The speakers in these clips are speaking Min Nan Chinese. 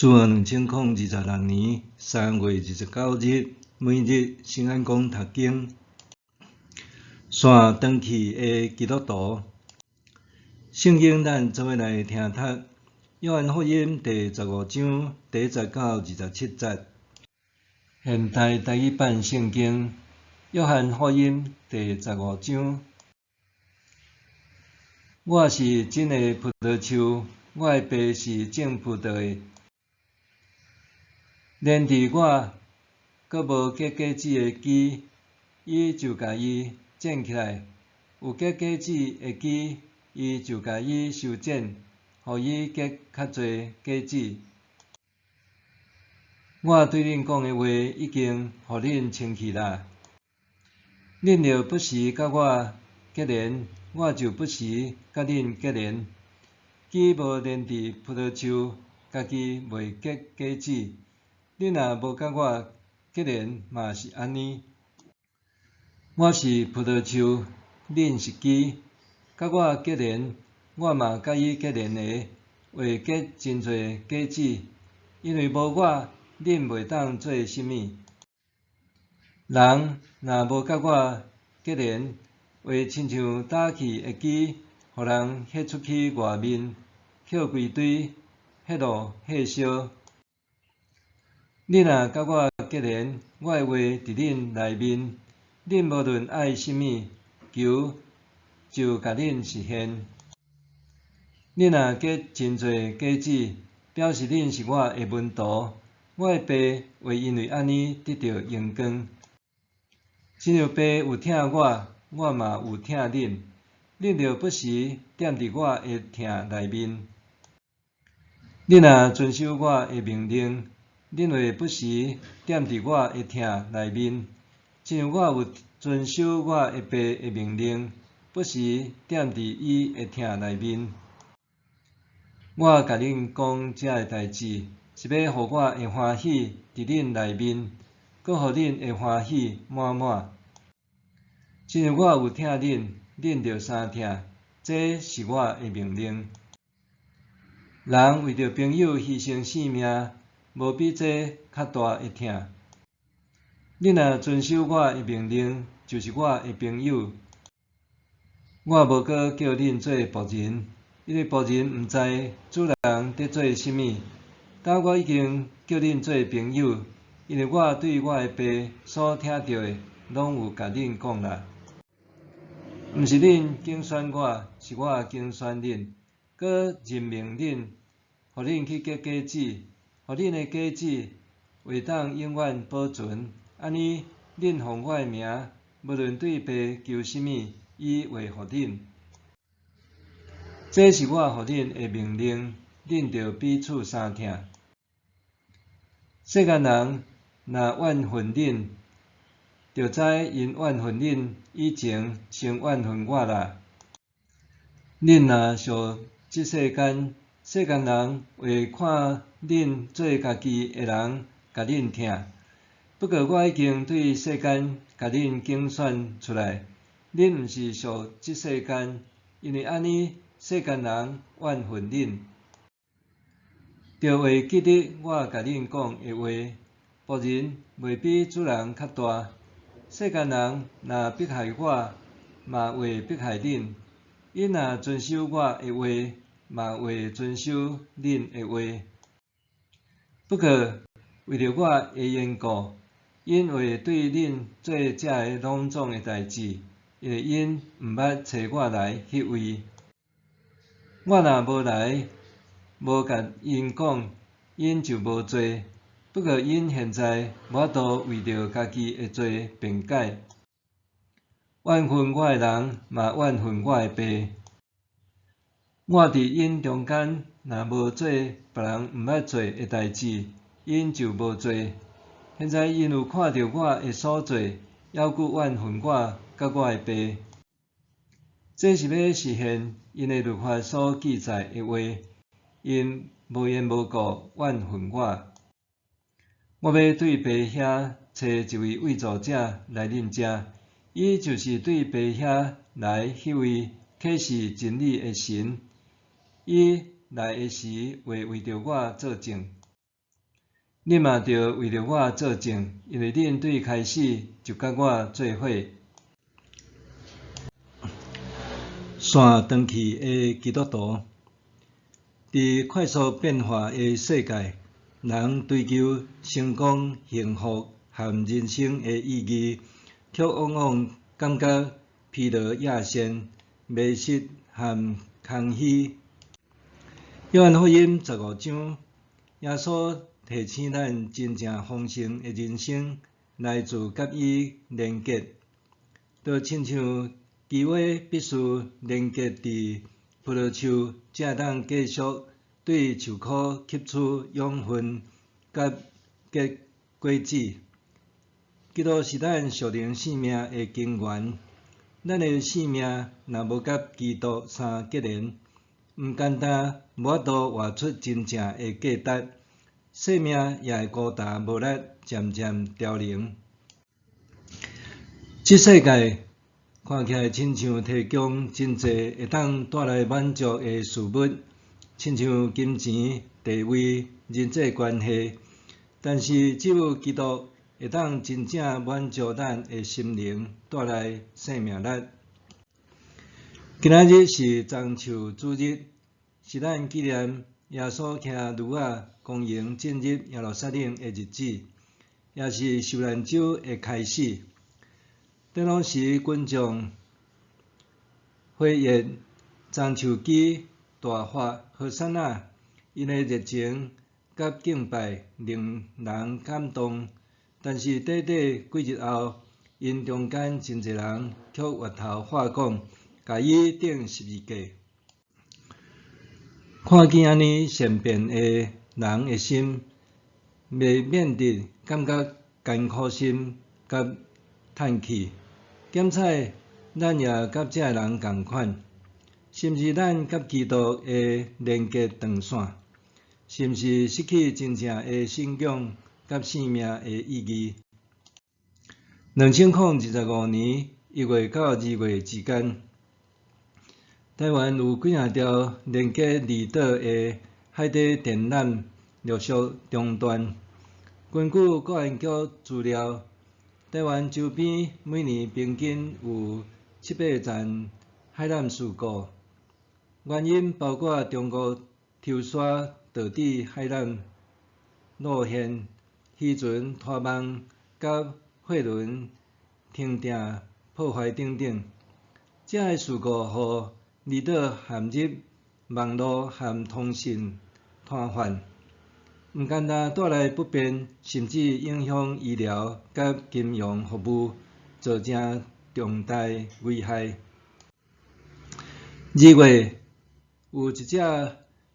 主後2026年3月29日，每日聖安講讀經，散轉去的基督徒。聖經咱做伙來聽讀，約翰福音第十五章第一節到27節。現代台語版聖經，約翰福音第十五章。我是真的葡萄樹，我的爸是種葡萄的。連佇我閣無結果子的枝，伊就共伊剪起來；有結果子的枝，伊就共伊修剪，予伊結較濟果子。我對恁講的話已經予恁清氣啦。恁著不時佮我結連，我就不時佮恁結連。枝無連佇葡萄樹，家己袂結果子。恁若無佮我結連，嘛是按呢。我是葡萄樹，恁是枝。佮我結連，我嘛佮伊結連的，會結真濟果子。因為無我，恁袂當做啥物。人若無佮我結連，會親像焦去的枝，予人彼出去外面，抾規堆，彼落火燒。恁若佮我結連，我的話佇恁內面，恁無論愛啥物，求就共恁實現。恁若結真濟果子，表示恁是我的門徒，我的爸會因為按呢得著榮光。親像爸有疼我，我嘛有疼恁，恁著不時踮佇我的疼內面。恁若遵守我的命令，恁會不時踮佇我的疼內面，親像我有遵守我的爸的命令，不時踮佇伊的疼內面。我共恁講這个代誌，是欲予我的歡喜佇恁內面，閣予恁的歡喜滿滿。親像我有疼恁，恁著相疼，這是我的命令。人為著朋友犧牲性命，無比這較大的疼。恁若遵守我的命令，就是我的朋友。我無閣叫恁做僕人，因為僕人毋知主人佇做啥物。但我已經叫恁做朋友，因為我對我的爸所聽著的，攏有共恁講啦。毋是恁揀選我，是我揀選恁，閣任命恁，予恁去結果子，予恁的果子會當永遠保存。按呢，恁奉我的名，無論對爸求啥物，伊會予恁。這是我予恁的命令，恁著彼此相疼。世間人若怨恨恁，著知𪜶怨恨恁以前，先怨恨我啦。恁若屬這世間，世間人會看恁做家己的人，共恁疼。不過我已經對世間共恁揀選出來，恁毋是屬這世間，因為按呢，世間人怨恨恁。著會記得我共恁講的話，僕人袂比主人較大。世間人若迫害我，嘛會迫害恁；𪜶若遵守我的話，嘛會遵守恁的話。不過為著我的緣故，𪜶會對恁做這个攏總的代誌，因為𪜶毋捌揣我來彼位。我若無來，無共𪜶講，𪜶就無罪。不過𪜶現在無法度為著家己的罪辯解。怨恨我的人，嘛怨恨我的爸。我佇𪜶中間，若無做別人毋捌做的代誌，𪜶就無罪。現在𪜶有看著我的所做，猶閣怨恨我佮我的爸。這是欲實現𪜶的律法所記載的話，𪜶無緣無故怨恨我。我欲對爸遐揣一位慰助者來恁遮，伊就是對爸遐來彼位啟示真理的神。伊來的時會為著我作證。恁嘛著為著我做證，因為恁對開始就佮我做伙。散斷去的基督徒，佇快速變化的世界，人追求成功、幸福和人生的意義，卻往往感覺疲勞厭眩、迷失和空虛。約翰福音15章，耶穌提醒咱真正豐盛的人生來自佮伊連結，就親像枝葦必須連結佇葡萄樹，才會當繼續對樹箍吸取養分佮結果子。基督是咱屬靈生命的根源。咱的生命若無佮基督相結連，毋簡單無法度活出真正的價值，生命也會孤單無力，漸漸凋零。這世界看起來親像提供真濟會當帶來滿足的事物，親像金錢、地位、人際關係，但是只有基督會當真正滿足咱的心靈，帶來生命力。今仔日是棕樹主日，是咱紀念耶穌騎驢仔光榮進入耶路撒冷的日子，也是受難週的開始。當時群眾回憶棕樹枝大發和散那，𪜶的熱情佮敬拜令人感動。但是短短幾日後，𪜶中間真濟人卻越頭話講，共伊釘十字架。看見按呢善變的人的心，袂免得感覺艱苦心佮嘆氣。檢採咱也佮這个人仝款，是毋是咱佮基督的連結斷線？是毋是失去真正的信仰佮生命的意義？2025年1月到2月之間，台灣有幾若條連結離島的海底電纜陸續中斷。根據國安局資料，台灣周邊每年平均有七八層海纜事故，原因包括中國抽沙導致海纜露現、漁船拖網佮貨輪停碇破壞等等。這个事故予離島陷入網路和通訊癱瘓，毋單單帶來不便，甚至影響醫療佮金融服務，造成重大危害。2月，有一隻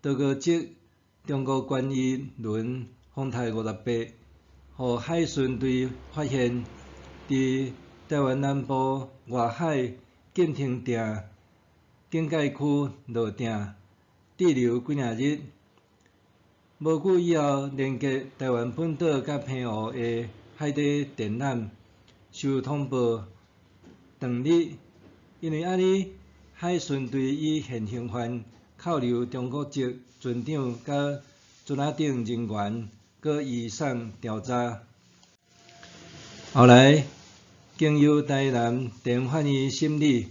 德國籍中國觀漁輪風泰58，予海巡隊發現，佇台灣南部外海禁停碇警戒區落碇，滯留幾若日。無久以後，連結台灣本島佮澎湖的海底電纜受通報斷裂，因為按呢，海巡隊以現行犯扣留中國籍船長佮船仔頂人員，閣移送調查。後來，經由台南地法院審理，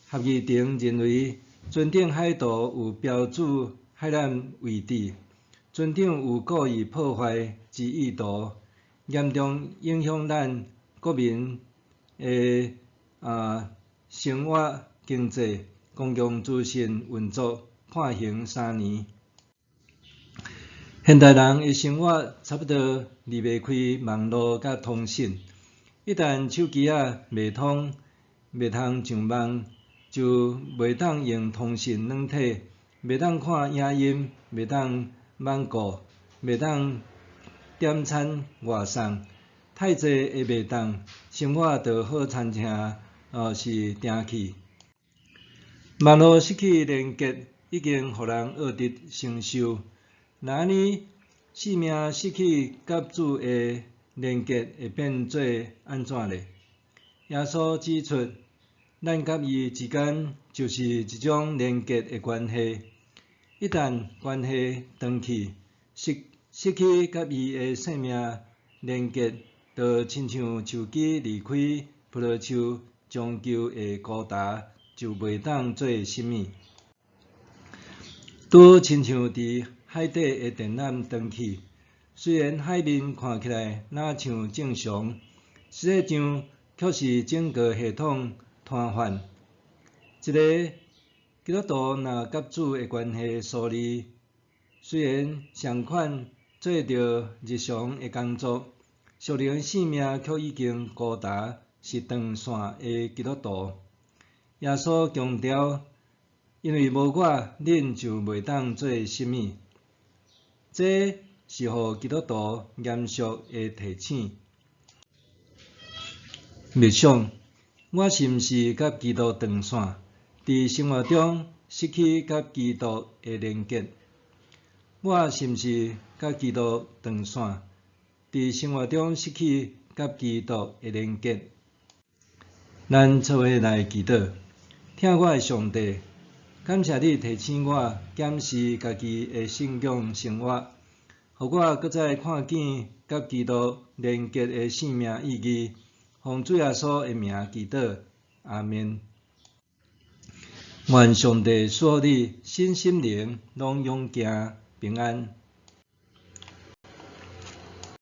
合議庭認為船頂海圖有標註海纜位置，船長有故意破壞之意圖，嚴重影響咱國民的生活、經濟、公共資訊運作，判刑3年。現代人的生活差不多離袂開網路佮通訊，一旦手機仔袂通、袂通上網，就袂當用通訊軟體，袂當看影音，袂當網購，袂當點餐外送，太濟的袂當，生活就好親像是定去。網路失去連結，已經予人惡得承受。若按呢，生命失去佮主的連結，會變做按怎咧？耶穌指出，咱佮伊之間就是一種連結的關係。一旦關係斷去，失失去佮伊的性命連結，就親像樹枝離開葡萄樹，終究會枯焦，就袂當做啥物。拄親像佇海底的電纜斷去，雖然海面看起來若像正常，實際上卻是整個系統癱瘓。一个基督徒若佮主的關係疏離，雖然仝款做著日常的工作，屬靈的性命卻已經枯焦，是斷線的基督徒。耶穌強調，因為無我，恁就袂當做啥物。這是予基督徒嚴肅的提醒。默想，我是毋是佮基督斷線？佇生活中失去佮基督的連結？我是毋是佮基督斷線？佇生活中失去佮基督的連結？咱做伙來祈禱，疼我的上帝，感謝你提醒我檢視家己的信仰生活，予我閣再看見佮基督連結的性命意義。奉主耶穌的名祈禱，阿們。願上帝賜予你身心靈攏勇健平安。